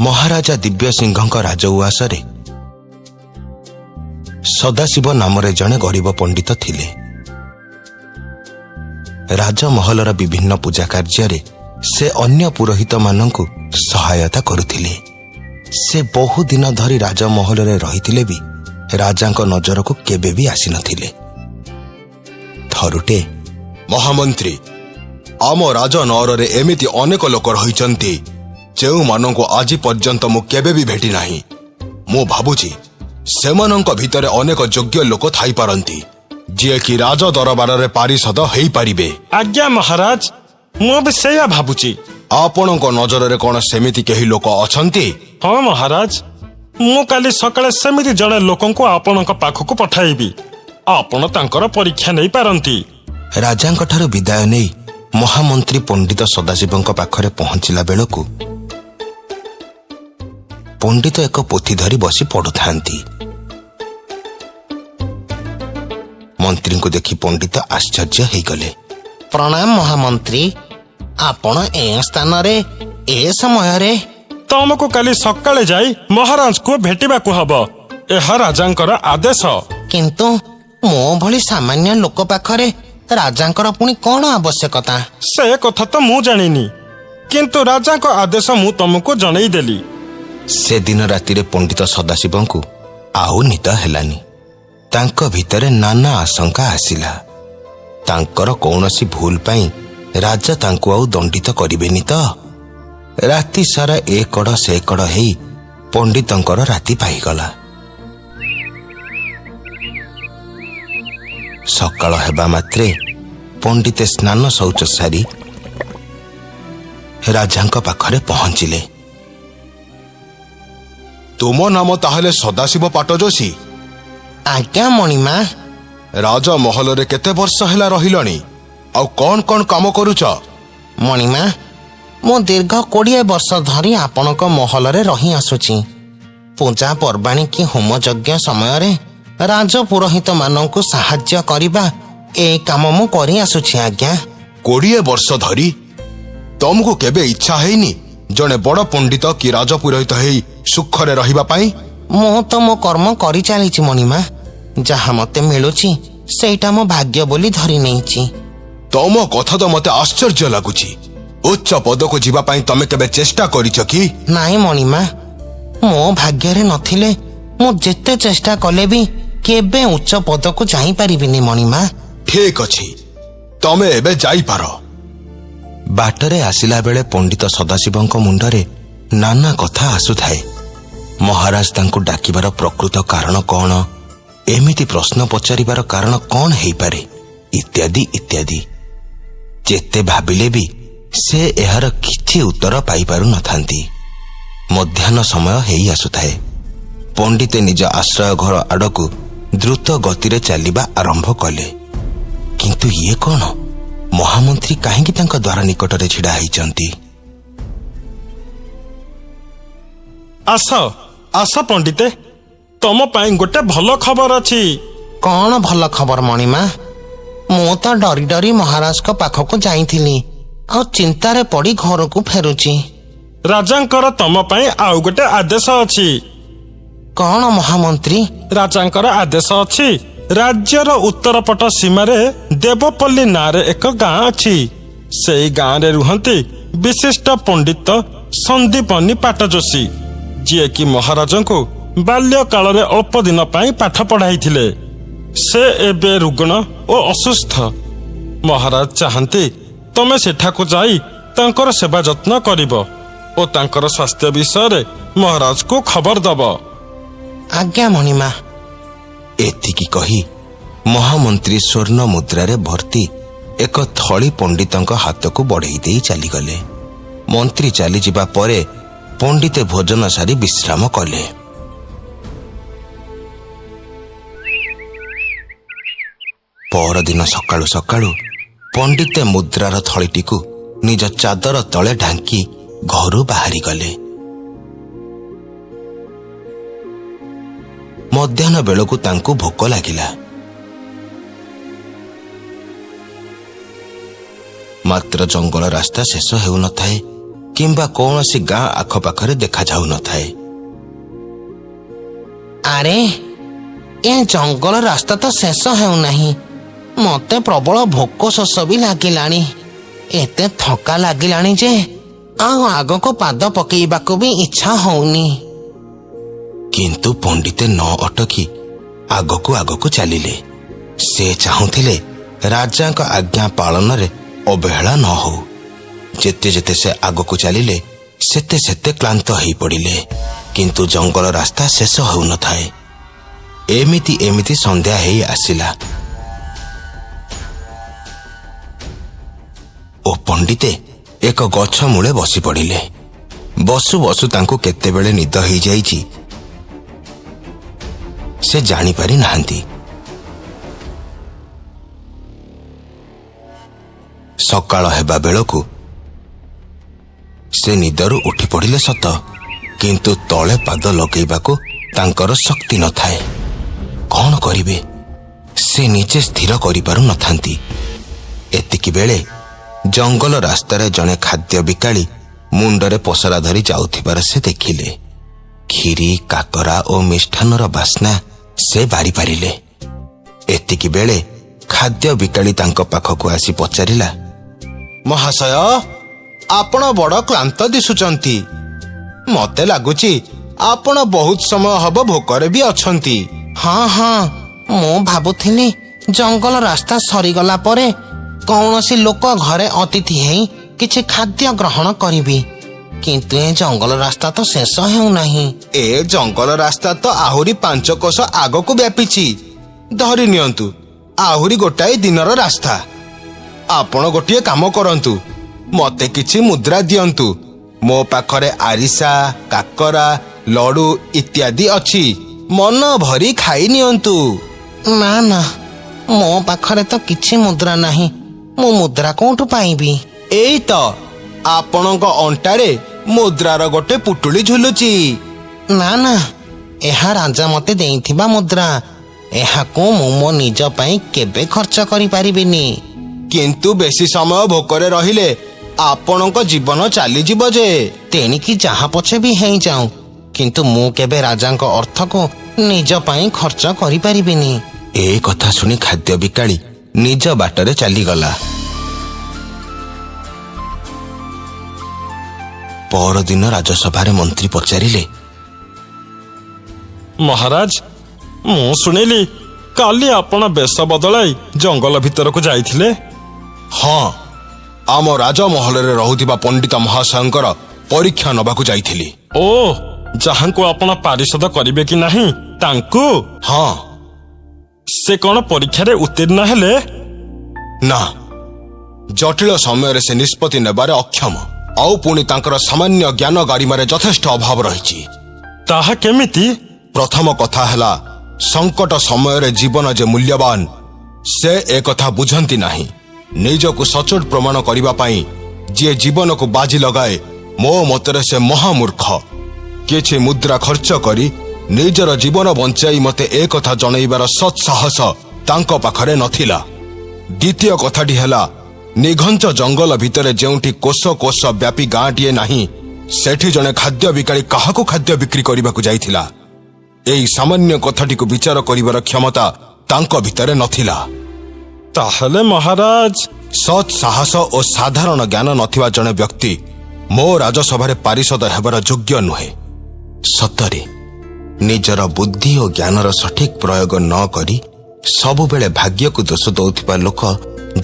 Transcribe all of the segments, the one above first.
ମହାରାଜା ଦିବ୍ୟସିଂହଙ୍କ ରାଜଉଆସରେ ସଦାଶିବ ନାମରେ ଜଣେ ଗରିବ ପଣ୍ଡିତ ଥିଲେ। ରାଜମହଲର ବିଭିନ୍ନ ପୂଜା କାର୍ଯ୍ୟରେ ସେ ଅନ୍ୟ ପୁରୋହିତମାନଙ୍କୁ ସହାୟତା କରୁଥିଲେ। ସେ ବହୁଦିନ ଧରି ରାଜମହଲରେ ରହିଥିଲେ ବି ରାଜାଙ୍କ ନଜରକୁ କେବେ ବି ଆସିନଥିଲେ। ଥରୁଟେ, ମହାମନ୍ତ୍ରୀ, ଆମ ରାଜନଅରରେ ଏମିତି ଅନେକ ଲୋକ ରହିଛନ୍ତି, ଯେଉଁମାନଙ୍କୁ ଆଜି ପର୍ଯ୍ୟନ୍ତ ମୁଁ କେବେ ବି ଭେଟି ନାହିଁ। ମୁଁ ଭାବୁଛି ସେମାନଙ୍କ ଭିତରେ ଅନେକ ଯୋଗ୍ୟ ଲୋକ ଥାଇପାରନ୍ତି, ଯିଏକି ରାଜ ଦରବାରରେ ପାରିଷଦ ହେଇପାରିବେ। ଆଜ୍ଞା ମହାରାଜ, ମୁଁ ବି ସେଇଆ ଭାବୁଛି। ଆପଣଙ୍କ ନଜରରେ କଣ ସେମିତି କେହି ଲୋକ ଅଛନ୍ତି? ହଁ ମହାରାଜ, ମୁଁ କାଲି ସକାଳେ ସେମିତି ଜଣେ ଲୋକଙ୍କୁ ଆପଣଙ୍କ ପାଖକୁ ପଠାଇବି। ଆପଣ ତାଙ୍କର ପରୀକ୍ଷା ନେଇପାରନ୍ତି। ରାଜାଙ୍କଠାରୁ ବିଦାୟ ନେଇ ମହାମନ୍ତ୍ରୀ ପଣ୍ଡିତ ସଦାଶିବଙ୍କ ପାଖରେ ପହଞ୍ଚିଲା ବେଳକୁ ପଣ୍ଡିତ ଏକ ପୋଥି ଧରି ବସି ପଢୁଥାନ୍ତି। ମନ୍ତ୍ରୀଙ୍କୁ ଦେଖି ପଣ୍ଡିତ ଆଶ୍ଚର୍ଯ୍ୟ ହେଇଗଲେ। ପ୍ରଣାମ ମହାମନ୍ତ୍ରୀ, ଆପଣ ଏ ସ୍ଥାନରେ ଏ ସମୟରେ? ତମକୁ କାଲି ସକାଳେ ଯାଇ ମହାରାଜଙ୍କୁ ଭେଟିବାକୁ ହବ। ଏହା ରାଜାଙ୍କର ଆଦେଶ। କିନ୍ତୁ ମୋ ଭଳି ସାମାନ୍ୟ ଲୋକ ପାଖରେ ରାଜାଙ୍କର ପୁଣି କଣ ଆବଶ୍ୟକତା? ସେ କଥା ତ ମୁଁ ଜାଣିନି, କିନ୍ତୁ ରାଜାଙ୍କ ଆଦେଶ ମୁଁ ତମକୁ ଜଣେଇଦେଲି। ସେଦିନ ରାତିରେ ପଣ୍ଡିତ ସଦାଶିବଙ୍କୁ ଆଉ ନିଦ ହେଲାନି। ତାଙ୍କ ଭିତରେ ନାନା ଆଶଙ୍କା ଆସିଲା। ତାଙ୍କର କୌଣସି ଭୁଲ ପାଇଁ ରାଜା ତାଙ୍କୁ ଆଉ ଦଣ୍ଡିତ କରିବେନି ତ? ରାତି ସାରା ଏ କଡ଼ ସେ କଡ଼ ହେଇ ପଣ୍ଡିତଙ୍କର ରାତି ପାଇଗଲା। ସକାଳ ହେବା ମାତ୍ରେ ପଣ୍ଡିତେ ସ୍ନାନ ଶୌଚ ସାରି ରାଜାଙ୍କ ପାଖରେ ପହଞ୍ଚିଲେ। ତୁମ ନାମ ତାହେଲେ ସଦାଶିବ ପାଟଯୋଶୀ? ଆଜ୍ଞା ମଣିମା। ରାଜମହଲରେ କେତେ ବର୍ଷ ହେଲା ରହିଲଣି ଆଉ କଣ କଣ କାମ କରୁଛ? ମଣିମା, ମୁଁ ଦୀର୍ଘ 20 ବର୍ଷ ଧରି ଆପଣଙ୍କ ମହଲରେ ରହି ଆସୁଛି। ପୂଜା ପର୍ବାଣୀ କି ହୋମ ଯଜ୍ଞ ସମୟରେ ରାଜପୁରୋହିତମାନଙ୍କୁ ସାହାଯ୍ୟ କରିବା, ଏ କାମ ମୁଁ କରି ଆସୁଛି ଆଜ୍ଞା। 20 ବର୍ଷ ଧରି? ତମକୁ କେବେ ଇଚ୍ଛା ହେଇନି ଜଣେ ବଡ଼ ପଣ୍ଡିତ କି ରାଜପୁରୋହିତ ହେଇ ସୁଖରେ ରହିବା ପାଇଁ? ମୁଁ ତ ମୋ କର୍ମ କରିଚାଲିଛି ମଣିମା। ଯାହା ମତେ ମିଳୁଛି, ସେଇଟା ମୋ ଭାଗ୍ୟ ବୋଲି ଧରି ନେଇଛି। ତମ କଥା ତ ମତେ ଆଶ୍ଚର୍ଯ୍ୟ ଲାଗୁଛି। ଉଚ୍ଚ ପଦକୁ ଯିବା ପାଇଁ ତମେ କେବେ ଚେଷ୍ଟା କରିଛ କି? ନାଇଁ ମଣିମା, ମୋ ଭାଗ୍ୟରେ ନଥିଲେ ମୁଁ ଯେତେ ଚେଷ୍ଟା କଲେ ବି କେବେ ଉଚ୍ଚ ପଦକୁ ଯାଇପାରିବିନି ମଣିମା। ଠିକ ଅଛି, ତମେ ଏବେ ଯାଇପାର। ବାଟରେ ଆସିଲା ବେଳେ ପଣ୍ଡିତ ସଦାଶିବଙ୍କ ମୁଣ୍ଡରେ ନାନା କଥା ଆସୁଥାଏ। ମହାରାଜ ତାଙ୍କୁ ଡାକିବାର ପ୍ରକୃତ କାରଣ କଣ? ଏମିତି ପ୍ରଶ୍ନ ପଚାରିବାର କାରଣ କଣ ହେଇପାରେ? ଇତ୍ୟାଦି ଇତ୍ୟାଦି। ଯେତେ ଭାବିଲେ ବି ସେ ଏହାର କିଛି ଉତ୍ତର ପାଇପାରୁନଥାନ୍ତି। ମଧ୍ୟାହ୍ନ ସମୟ ହେଇ ଆସୁଥାଏ। ପଣ୍ଡିତେ ନିଜ ଆଶ୍ରୟ ଘର ଆଡ଼କୁ ଦ୍ରୁତ ଗତିରେ ଚାଲିବା ଆରମ୍ଭ କଲେ। କିନ୍ତୁ ଇଏ କଣ? ମହାମନ୍ତ୍ରୀ କାହିଁକି ତାଙ୍କ ଦ୍ୱାର ନିକଟରେ ଛିଡ଼ା ହେଇଛନ୍ତି? ଆସ ଆସ ପଣ୍ଡିତେ, ତମ ପାଇଁ ଗୋଟେ ଭଲ ଖବର ଅଛି। କଣ ଭଲ ଖବର ମଣିମା? ମୁଁ ତ ଡରି ଡରି ମହାରାଜଙ୍କ ପାଖକୁ ଯାଇଥିଲି ଆଉ ଚିନ୍ତାରେ ପଡ଼ି ଘରକୁ ଫେରୁଛି। ରାଜାଙ୍କର ତମ ପାଇଁ ଆଉ ଗୋଟେ ଆଦେଶ ଅଛି। କଣ ମହାମନ୍ତ୍ରୀ? ରାଜାଙ୍କର ଆଦେଶ ଅଛି, ରାଜ୍ୟର ଉତ୍ତର ପଟ ସୀମାରେ ଦେବପଲ୍ଲୀ ନାଁରେ ଏକ ଗାଁ ଅଛି। ସେଇ ଗାଁରେ ରୁହନ୍ତି ବିଶିଷ୍ଟ ପଣ୍ଡିତ ସନ୍ଦୀପନୀ ପାଟଯୋଶୀ, ଯିଏକି ମହାରାଜଙ୍କୁ ବାଲ୍ୟକାଳରେ ଅଳ୍ପ ଦିନ ପାଇଁ ପାଠ ପଢ଼ାଇଥିଲେ। ସେ ଏବେ ରୁଗ୍ଣ ଓ ଅସୁସ୍ଥ। ମହାରାଜ ଚାହାନ୍ତି ତମେ ସେଠାକୁ ଯାଇ ତାଙ୍କର ସେବା ଯତ୍ନ କରିବ ଓ ତାଙ୍କର ସ୍ୱାସ୍ଥ୍ୟ ବିଷୟରେ ମହାରାଜକୁ ଖବର ଦବ। ଆଜ୍ଞା ମଣିମା। ଏତିକି କହି ମହାମନ୍ତ୍ରୀ ସ୍ୱର୍ଣ୍ଣ ମୁଦ୍ରାରେ ଭର୍ତ୍ତି ଏକ ଥଳି ପଣ୍ଡିତଙ୍କ ହାତକୁ ବଢ଼େଇ ଦେଇ ଚାଲିଗଲେ। ମନ୍ତ୍ରୀ ଚାଲିଯିବା ପରେ ପଣ୍ଡିତେ ଭୋଜନ ସାରି ବିଶ୍ରାମ କଲେ। ପରଦିନ ସକାଳୁ ସକାଳୁ ପଣ୍ଡିତେ ମୁଦ୍ରାର ଥଳିଟିକୁ ନିଜ ଚାଦର ତଳେ ଢାଙ୍କି ଘରୁ ବାହାରିଗଲେ। ମଧ୍ୟାହ୍ନ ବେଳକୁ ତାଙ୍କୁ ଭୋକ ଲାଗିଲା। ମାତ୍ର ଜଙ୍ଗଲ ରାସ୍ତା ଶେଷ ହେଉନଥାଏ। କିମ୍ବା କୌଣସି ଗାଁ ଆଖପାଖରେ ଦେଖାଯାଉନଥାଏ। ଆରେ, ଏ ଜଙ୍ଗଲ ରାସ୍ତା ତ ଶେଷ ହେଉନାହିଁ। ମତେ ପ୍ରବଳ ଭୋକ ଶୋଷ ବି ଲାଗିଲାଣି। ଏତେ ଥକା ଲାଗିଲାଣି ଯେ ଆଉ ଆଗକୁ ପାଦ ପକେଇବାକୁ ବି ଇଚ୍ଛା ହଉନି। କିନ୍ତୁ ପଣ୍ଡିତେ ନ ଅଟକି ଆଗକୁ ଆଗକୁ ଚାଲିଲେ। ସେ ଚାହୁଁଥିଲେ ରାଜାଙ୍କ ଆଜ୍ଞା ପାଳନରେ ଅବହେଳା ନ ହଉ। ଯେତେ ଯେତେ ସେ ଆଗକୁ ଚାଲିଲେ, ସେତେ ସେତେ କ୍ଳାନ୍ତ ହେଇପଡ଼ିଲେ। କିନ୍ତୁ ଜଙ୍ଗଲ ରାସ୍ତା ଶେଷ ହେଉନଥାଏ। ଏମିତି ଏମିତି ସନ୍ଧ୍ୟା ହେଇ ଆସିଲା ଓ ପଣ୍ଡିତେ ଏକ ଗଛ ମୂଳେ ବସି ପଡ଼ିଲେ। ବସୁ ବସୁ ତାଙ୍କୁ କେତେବେଳେ ନିଦ ହେଇଯାଇଛି, ସେ ଜାଣିପାରି ନାହାନ୍ତି। ସକାଳ ହେବା ବେଳକୁ ସେ ନିଦରୁ ଉଠି ପଡ଼ିଲେ ସତ, କିନ୍ତୁ ତଳେ ପାଦ ଲଗେଇବାକୁ ତାଙ୍କର ଶକ୍ତି ନଥାଏ। କଣ କରିବେ, ସେ ନିଜେ ସ୍ଥିର କରିପାରୁ ନଥାନ୍ତି। ଏତିକି ବେଳେ ଜଙ୍ଗଲ ରାସ୍ତାରେ ଜଣେ ଖାଦ୍ୟ ବିକାଳି ମୁଣ୍ଡରେ ପସରା ଧରି ଯାଉଥିବାର ସେ ଦେଖିଲେ। କ୍ଷୀରି, କାକରା ଓ ମିଷ୍ଠାନ୍ନର ବାସ୍ନା ସେ ବାରିପାରିଲେ। ଏତିକି ବେଳେ ଖାଦ୍ୟ ବିକାଳି ତାଙ୍କ ପାଖକୁ ଆସି ପଚାରିଲା, ମହାଶୟ, ଆପଣ ବଡ଼ କ୍ଳାନ୍ତ ଦିଶୁଛନ୍ତି। ମତେ ଲାଗୁଛି ଆପଣ ବହୁତ ସମୟ ହବ ଭୋକରେ ବି ଅଛନ୍ତି। ହଁ ହଁ, ମୁଁ ଭାବୁଥିଲି ଜଙ୍ଗଲ ରାସ୍ତା ସରିଗଲା ପରେ କୌଣସି ଲୋକ ଘରେ ଅତିଥି ହେଇ କିଛି ଖାଦ୍ୟ ଗ୍ରହଣ କରିବି, କିନ୍ତୁ ଏ ଜଙ୍ଗଲ ରାସ୍ତା ତ ଶେଷ ହେଉନାହିଁ। ଏ ଜଙ୍ଗଲ ରାସ୍ତା ତ ଆହୁରି 5 କୋଶ ଆଗକୁ ବ୍ୟାପିଛି। ଧରି ନିଅନ୍ତୁ ଆହୁରି ଗୋଟାଏ ଦିନର ରାସ୍ତା। ଆପଣ ଗୋଟିଏ କାମ କରନ୍ତୁ, ମତେ କିଛି ମୁଦ୍ରା ଦିଅନ୍ତୁ। ମୋ ପାଖରେ ଆରିସା, କାକରା, ଲଡୁ ଇତ୍ୟାଦି ଅଛି, ମନ ଭରି ଖାଇ ନିଅନ୍ତୁ। ନା ନା, ମୋ ପାଖରେ ତ କିଛି ମୁଦ୍ରା ନାହିଁ। ମୁଁ ମୁଦ୍ରା କୋଉଠୁ ପାଇବି? ଏଇ ତ ଆପଣଙ୍କ ଅଣ୍ଟାରେ ମୁଦ୍ରାର ଗୋଟେ ପୁଟୁଳି ଝୁଲୁଛି। ନା ନା, ଏହା ରାଜା ମତେ ଦେଇଥିବା ମୁଦ୍ରା। ଏହାକୁ ମୁଁ ମୋ ନିଜ ପାଇଁ କେବେ ଖର୍ଚ୍ଚ କରିପାରିବିନି। କିନ୍ତୁ ବେଶୀ ସମୟ ଭୋକରେ ରହିଲେ ଆପଣଙ୍କ ଜୀବନ ଚାଲିଯିବ ଯେ। ତେଣିକି ଯାହା ପଛେ ବି ହେଇଯାଉ, କିନ୍ତୁ ମୁଁ କେବେ ରାଜାଙ୍କ ଅର୍ଥକୁ ନିଜ ପାଇଁ ଖର୍ଚ୍ଚ କରିପାରିବିନି। ଏ କଥା ଶୁଣି ଖାଦ୍ୟ ବିକାଳି ନିଜ ବାଟରେ ଚାଲିଗଲା। ପରଦିନ ରାଜସଭାରେ ମନ୍ତ୍ରୀ ପଚାରିଲେ, ମହାରାଜ, ମୁଁ ଶୁଣିଲି କାଲି ଆପଣ ବେଶ ବଦଳାଇ ଜଙ୍ଗଲ ଭିତରକୁ ଯାଇଥିଲେ। ହଁ, ଆମ ରାଜମହଲରେ ରହୁଥିବା ପଣ୍ଡିତ ମହାଶୟଙ୍କର ପରୀକ୍ଷା ନେବାକୁ ଯାଇଥିଲି। ଓ, ଯାହାଙ୍କୁ ଆପଣ ପାରିଷଦ କରିବେ କି ନାହିଁ ତାଙ୍କୁ? ହଁ। ସେ କଣ ପରୀକ୍ଷାରେ ଉତ୍ତୀର୍ଣ୍ଣ ହେଲେ? ନା, ଜଟିଳ ସମୟରେ ସେ ନିଷ୍ପତ୍ତି ନେବାରେ ଅକ୍ଷମ। ଆଉ ପୁଣି ତାଙ୍କର ସାମାନ୍ୟ ଜ୍ଞାନ ଗାରିମାରେ ଯଥେଷ୍ଟ ଅଭାବ ରହିଛି। ତାହା କେମିତି? ପ୍ରଥମ କଥା ହେଲା, ସଙ୍କଟ ସମୟରେ ଜୀବନ ଯେ ମୂଲ୍ୟବାନ, ସେ ଏକଥା ବୁଝନ୍ତି ନାହିଁ। ନିଜକୁ ସଚୋଟ ପ୍ରମାଣ କରିବା ପାଇଁ ଯିଏ ଜୀବନକୁ ବାଜି ଲଗାଏ, ମୋ ମତରେ ସେ ମହାମୂର୍ଖ। କିଛି ମୁଦ୍ରା ଖର୍ଚ୍ଚ କରି ନିଜର ଜୀବନ ବଞ୍ଚାଇ ମୋତେ ଏକଥା ଜଣାଇବାର ସତ୍ସାହସ ତାଙ୍କ ପାଖରେ ନଥିଲା। ଦ୍ୱିତୀୟ କଥାଟି ହେଲା, ନିଘଞ୍ଚ ଜଙ୍ଗଲ ଭିତରେ ଯେଉଁଠି କୋଷ କୋଷ ବ୍ୟାପୀ ଗାଁଟିଏ ନାହିଁ, ସେଠି ଜଣେ ଖାଦ୍ୟ ବିକାଳି କାହାକୁ ଖାଦ୍ୟ ବିକ୍ରି କରିବାକୁ ଯାଇଥିଲା? ଏହି ସାମାନ୍ୟ କଥାଟିକୁ ବିଚାର କରିବାର କ୍ଷମତା ତାଙ୍କ ଭିତରେ ନଥିଲା। ତାହେଲେ ମହାରାଜ, ସତ୍ ସାହସ ଓ ସାଧାରଣ ଜ୍ଞାନ ନଥିବା ଜଣେ ବ୍ୟକ୍ତି ମୋ ରାଜସଭାରେ ପାରିଷଦ ହେବାର ଯୋଗ୍ୟ ନୁହେଁ। ସତରେ ନିଜର ବୁଦ୍ଧି ଓ ଜ୍ଞାନର ସଠିକ ପ୍ରୟୋଗ ନ କରି ସବୁବେଳେ ଭାଗ୍ୟକୁ ଦୋଷ ଦଉଥିବା ଲୋକ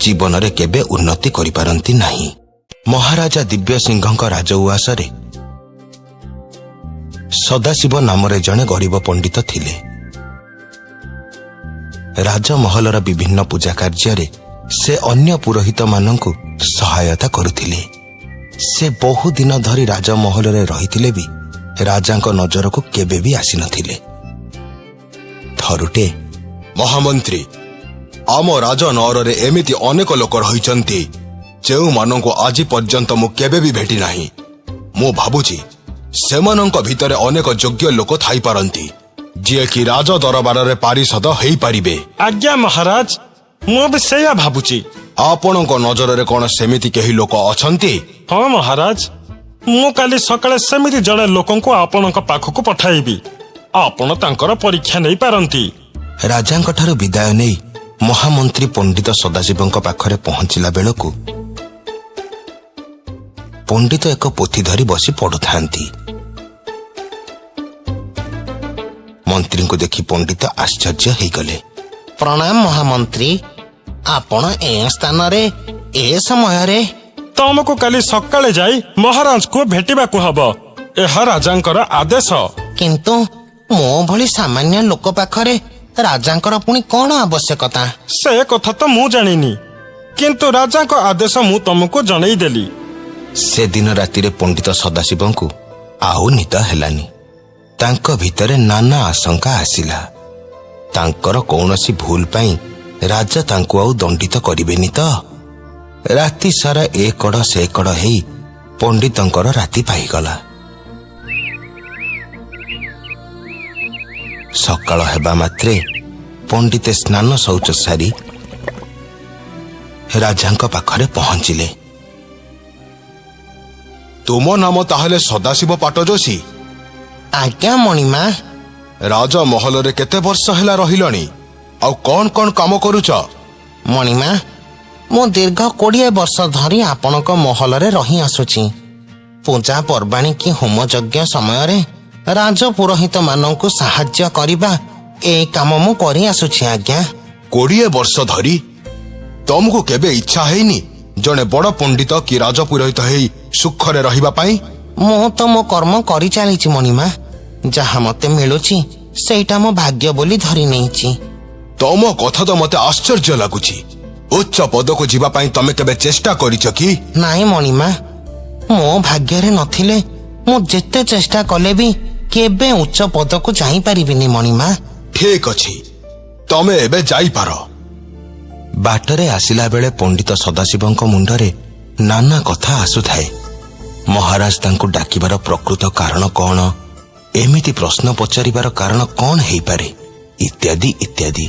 ଜୀବନରେ କେବେ ଉନ୍ନତି କରିପାରନ୍ତି ନାହିଁ। ମହାରାଜା ଦିବ୍ୟସିଂହଙ୍କ ରାଜଉଆସରେ ସଦାଶିବ ନାମରେ ଜଣେ ଗରିବ ପଣ୍ଡିତ ଥିଲେ। ରାଜମହଲର ବିଭିନ୍ନ ପୂଜା କାର୍ଯ୍ୟରେ ସେ ଅନ୍ୟ ପୁରୋହିତମାନଙ୍କୁ ସହାୟତା କରୁଥିଲେ। ସେ ବହୁଦିନ ଧରି ରାଜମହଲରେ ରହିଥିଲେ ବି ରାଜାଙ୍କ ନଜରକୁ କେବେ ବି ଆସିନଥିଲେ। ଥରୁଟେ, ମହାମନ୍ତ୍ରୀ, ଆମ ରାଜନଅରରେ ଏମିତି ଅନେକ ଲୋକ ରହିଛନ୍ତି ଯେଉଁମାନଙ୍କୁ ଆଜି ପର୍ଯ୍ୟନ୍ତ ମୁଁ କେବେ ବି ଭେଟି ନାହିଁ। ମୁଁ ଭାବୁଛି ସେମାନଙ୍କ ଭିତରେ ଅନେକ ଯୋଗ୍ୟ ଲୋକ ଥାଇପାରନ୍ତି, ଯିଏକି ରାଜ ଦରବାରରେ ପାରିଷଦ ହେଇପାରିବେ। ଆଜ୍ଞା ମହାରାଜ, ମୁଁ ବି ସେଇଆ ଭାବୁଛି। ଆପଣଙ୍କ ନଜରରେ କଣ ସେମିତି କେହି ଲୋକ ଅଛନ୍ତି? ହଁ ମହାରାଜ, ମୁଁ କାଲି ସକାଳେ ସେମିତି ଜଣେ ଲୋକଙ୍କୁ ଆପଣଙ୍କ ପାଖକୁ ପଠାଇବି। ଆପଣ ତାଙ୍କର ପରୀକ୍ଷା ନେଇପାରନ୍ତି। ରାଜାଙ୍କଠାରୁ ବିଦାୟ ନେଇ ମହାମନ୍ତ୍ରୀ ପଣ୍ଡିତ ସଦାଶିବଙ୍କ ପାଖରେ ପହଞ୍ଚିଲା ବେଳକୁ ପଣ୍ଡିତ ଏକ ପୋଥି ଧରି ବସି ପଢୁଥାନ୍ତି। ମନ୍ତ୍ରୀଙ୍କୁ ଦେଖି ପଣ୍ଡିତ ଆଶ୍ଚର୍ଯ୍ୟ ହେଇଗଲେ। ପ୍ରଣାମ ମହାମନ୍ତ୍ରୀ, ଆପଣ ଏ ସ୍ଥାନରେ ଏ ସମୟରେ? ତମକୁ କାଲି ସକାଳେ ଯାଇ ମହାରାଜଙ୍କୁ ଭେଟିବାକୁ ହବ। ଏହା ରାଜାଙ୍କର ଆଦେଶ। କିନ୍ତୁ ମୋ ଭଳି ସାମାନ୍ୟ ଲୋକ ପାଖରେ ରାଜାଙ୍କର ପୁଣି କଣ ଆବଶ୍ୟକତା? ସେ କଥା ତ ମୁଁ ଜାଣିନି, କିନ୍ତୁ ରାଜାଙ୍କ ଆଦେଶ ମୁଁ ତମକୁ ଜଣେଇଦେଲି। ସେଦିନ ରାତିରେ ପଣ୍ଡିତ ସଦାଶିବଙ୍କୁ ଆଉ ନିଦ ହେଲାନି। ତାଙ୍କ ଭିତରେ ନାନା ଆଶଙ୍କା ଆସିଲା। ତାଙ୍କର କୌଣସି ଭୁଲ ପାଇଁ ରାଜା ତାଙ୍କୁ ଆଉ ଦଣ୍ଡିତ କରିବେନି ତ? ରାତି ସାରା ଏ କଡ଼ ସେ କଡ଼ ହେଇ ପଣ୍ଡିତଙ୍କର ରାତି ପାଇଗଲା। ସକାଳ ହେବା ମାତ୍ରେ ପଣ୍ଡିତେ ସ୍ନାନ ଶୌଚ ସାରି ରାଜାଙ୍କ ପାଖରେ ପହଞ୍ଚିଲେ। ତୁମ ନାମ ତାହେଲେ ସଦାଶିବ ପାଟଯୋଶୀ? ଆଜ୍ଞା ମଣିମା। ରାଜମହଲରେ କେତେ ବର୍ଷ ହେଲା ରହିଲଣି ଆଉ କଣ କଣ କାମ କରୁଛ? ମଣିମା, ମୁଁ ଦୀର୍ଘ 20 ବର୍ଷ ଧରି ଆପଣଙ୍କ ମହଲରେ ରହି ଆସୁଛି। ପୂଜା ପର୍ବାଣୀ କି ହୋମ ଯଜ୍ଞ ସମୟରେ ରାଜପୁରୋହିତମାନଙ୍କୁ ସାହାଯ୍ୟ କରିବା, ଏଇ କାମ ମୁଁ କରି ଆସୁଛି ଆଜ୍ଞା। 20 ବର୍ଷ ଧରି? ତମକୁ କେବେ ଇଚ୍ଛା ହେଇନି ଜଣେ ବଡ ପଣ୍ଡିତ କି ରାଜପୁରୋହିତ ହେଇ ସୁଖରେ ରହିବା ପାଇଁ? ମୁଁ ତ ମୋ କର୍ମ କରିଚାଲିଛି ମଣିମା। ଯାହା ମତେ ମିଳୁଛି ସେଇଟା ମୋ ଭାଗ୍ୟ ବୋଲି ଧରି ନେଇଛି। ତମ କଥା ତ ମତେ ଆଶ୍ଚର୍ଯ୍ୟ ଲାଗୁଛି। ଉଚ୍ଚ ପଦକୁ ଯିବା ପାଇଁ ତମେ କେବେ ଚେଷ୍ଟା କରିଛ କି? ନାଇଁ ମଣିମା, ମୋ ଭାଗ୍ୟରେ ନଥିଲେ ମୁଁ ଯେତେ ଚେଷ୍ଟା କଲେ ବି କେବେ ଉଚ୍ଚ ପଦକୁ ଯାଇପାରିବିନି ମଣିମା। ଠିକ ଅଛି, ତମେ ଏବେ ଯାଇପାର। ବାଟରେ ଆସିଲା ବେଳେ ପଣ୍ଡିତ ସଦାଶିବଙ୍କ ମୁଣ୍ଡରେ ନାନା କଥା ଆସୁଥାଏ। ମହାରାଜ ତାଙ୍କୁ ଡାକିବାର ପ୍ରକୃତ କାରଣ କଣ, ଏମିତି ପ୍ରଶ୍ନ ପଚାରିବାର କାରଣ କଣ ହେଇପାରେ, ଇତ୍ୟାଦି ଇତ୍ୟାଦି।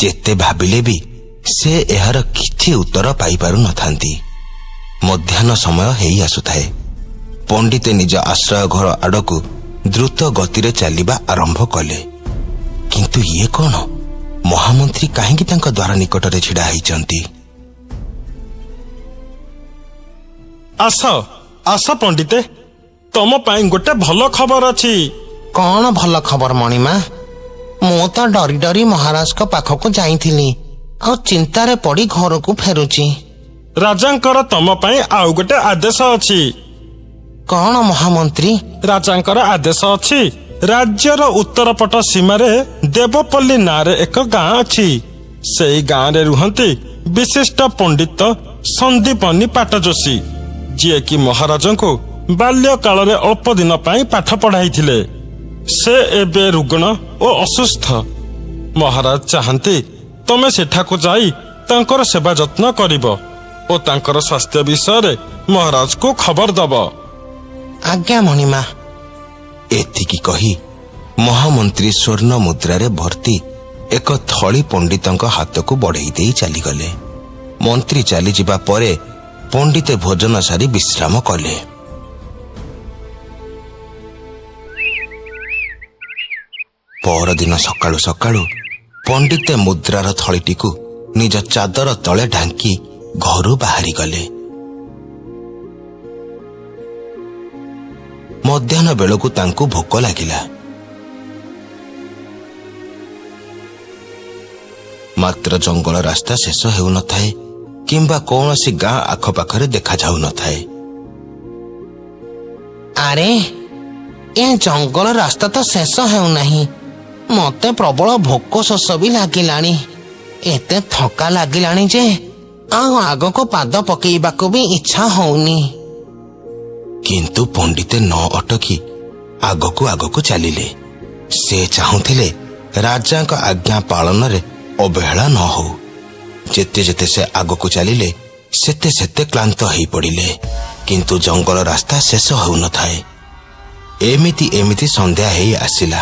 ଯେତେ ଭାବିଲେ ବି ସେ ଏହାର କିଛି ଉତ୍ତର ପାଇପାରୁନଥାନ୍ତି। ମଧ୍ୟାହ୍ନ ସମୟ ହେଇ ଆସୁଥାଏ। ପଣ୍ଡିତେ ନିଜ ଆଶ୍ରୟ ଘର ଆଡ଼କୁ ଦ୍ରୁତ ଗତିରେ ଚାଲିବା ଆରମ୍ଭ କଲେ। କିନ୍ତୁ ଇଏ କଣ? ମହାମନ୍ତ୍ରୀ କାହିଁକି ତାଙ୍କ ଦ୍ୱାର ନିକଟରେ ଛିଡ଼ା ହେଇଛନ୍ତି? ଆସ ଆସ ପଣ୍ଡିତେ, ତମ ପାଇଁ ଗୋଟେ ଭଲ ଖବର ଅଛି। କଣ ଭଲ ଖବର ମଣିମା? ମୁଁ ତ ଡରି ଡରି ମହାରାଜଙ୍କ ପାଖକୁ ଯାଇଥିଲି ଆଉ ଚିନ୍ତାରେ ପଡି ଘରକୁ ଫେରୁଛି। ରାଜାଙ୍କର ତମ ପାଇଁ ଆଉ ଗୋଟେ ଆଦେଶ ଅଛି। କଣ ମହାମନ୍ତ୍ରୀ? ରାଜାଙ୍କର ଆଦେଶ ଅଛି, ରାଜ୍ୟର ଉତ୍ତର ପଟ ସୀମାରେ ଦେବପଲ୍ଲୀ ନାଁରେ ଏକ ଗାଁ ଅଛି। ସେଇ ଗାଁରେ ରୁହନ୍ତି ବିଶିଷ୍ଟ ପଣ୍ଡିତ ସନ୍ଦୀପନୀ ପାଟଯୋଶୀ, ଯିଏକି ମହାରାଜଙ୍କୁ ବାଲ୍ୟକାଳରେ ଅଳ୍ପ ଦିନ ପାଇଁ ପାଠ ପଢ଼ାଇଥିଲେ। ସେ ଏବେ ରୁଗ୍ଣ ଓ ଅସୁସ୍ଥ। ମହାରାଜ ଚାହାନ୍ତି ତମେ ସେଠାକୁ ଯାଇ ତାଙ୍କର ସେବା ଯତ୍ନ କରିବ ଓ ତାଙ୍କର ସ୍ୱାସ୍ଥ୍ୟ ବିଷୟରେ ମହାରାଜକୁ ଖବର ଦବ। ଆଜ୍ଞା ମଣିମା। ଏତିକି କହି ମହାମନ୍ତ୍ରୀ ସ୍ୱର୍ଣ୍ଣ ମୁଦ୍ରାରେ ଭର୍ତ୍ତି ଏକ ଥଳି ପଣ୍ଡିତଙ୍କ ହାତକୁ ବଢ଼େଇ ଦେଇ ଚାଲିଗଲେ। ମନ୍ତ୍ରୀ ଚାଲିଯିବା ପରେ ପଣ୍ଡିତେ ଭୋଜନ ସାରି ବିଶ୍ରାମ କଲେ। ପରଦିନ ସକାଳୁ ସକାଳୁ ପଣ୍ଡିତେ ମୁଦ୍ରାର ଥଳିଟିକୁ ନିଜ ଚାଦର ତଳେ ଢାଙ୍କି ଘରୁ ବାହାରିଗଲେ। ମଧ୍ୟାହ୍ନ ବେଳକୁ ତାଙ୍କୁ ଭୋକ ଲାଗିଲା। ମାତ୍ର ଜଙ୍ଗଲ ରାସ୍ତା ଶେଷ ହେଉନଥାଏ କିମ୍ବା କୌଣସି ଗାଁ ଆଖପାଖରେ ଦେଖାଯାଉନଥାଏ। ଆରେ, ଏ ଜଙ୍ଗଲ ରାସ୍ତା ତ ଶେଷ ହେଉନାହିଁ। ମତେ ପ୍ରବଳ ଭୋକ ଶୋଷ ବି ଲାଗିଲାଣି। ଏତେ ଥକା ଲାଗିଲାଣି ଯେ ଆଉ ଆଗକୁ ପାଦ ପକେଇବାକୁ ବି ଇଚ୍ଛା ହଉନି। କିନ୍ତୁ ପଣ୍ଡିତେ ନ ଅଟକି ଆଗକୁ ଆଗକୁ ଚାଲିଲେ। ସେ ଚାହୁଁଥିଲେ ରାଜାଙ୍କ ଆଜ୍ଞା ପାଳନରେ ଅବହେଳା ନ ହଉ। ଯେତେ ଯେତେ ସେ ଆଗକୁ ଚାଲିଲେ, ସେତେ ସେତେ କ୍ଳାନ୍ତ ହେଇପଡ଼ିଲେ। କିନ୍ତୁ ଜଙ୍ଗଲ ରାସ୍ତା ଶେଷ ହେଉନଥାଏ। ଏମିତି ଏମିତି ସନ୍ଧ୍ୟା ହେଇ ଆସିଲା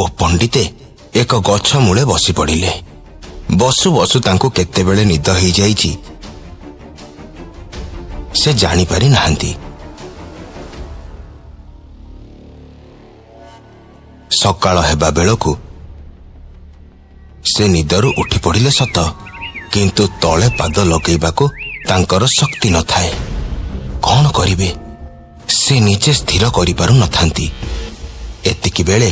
ଓ ପଣ୍ଡିତେ ଏକ ଗଛ ମୂଳେ ବସି ପଡ଼ିଲେ। ବସୁ ବସୁ ତାଙ୍କୁ କେତେବେଳେ ନିଦ ହେଇଯାଇଛି ସେ ଜାଣିପାରି ନାହାନ୍ତି। ସକାଳ ହେବା ବେଳକୁ ସେ ନିଦରୁ ଉଠି ପଡ଼ିଲେ ସତ, କିନ୍ତୁ ତଳେ ପାଦ ଲଗେଇବାକୁ ତାଙ୍କର ଶକ୍ତି ନଥାଏ। କଣ କରିବେ, ସେ ନିଜେ ସ୍ଥିର କରିପାରୁ ନଥାନ୍ତି। ଏତିକି ବେଳେ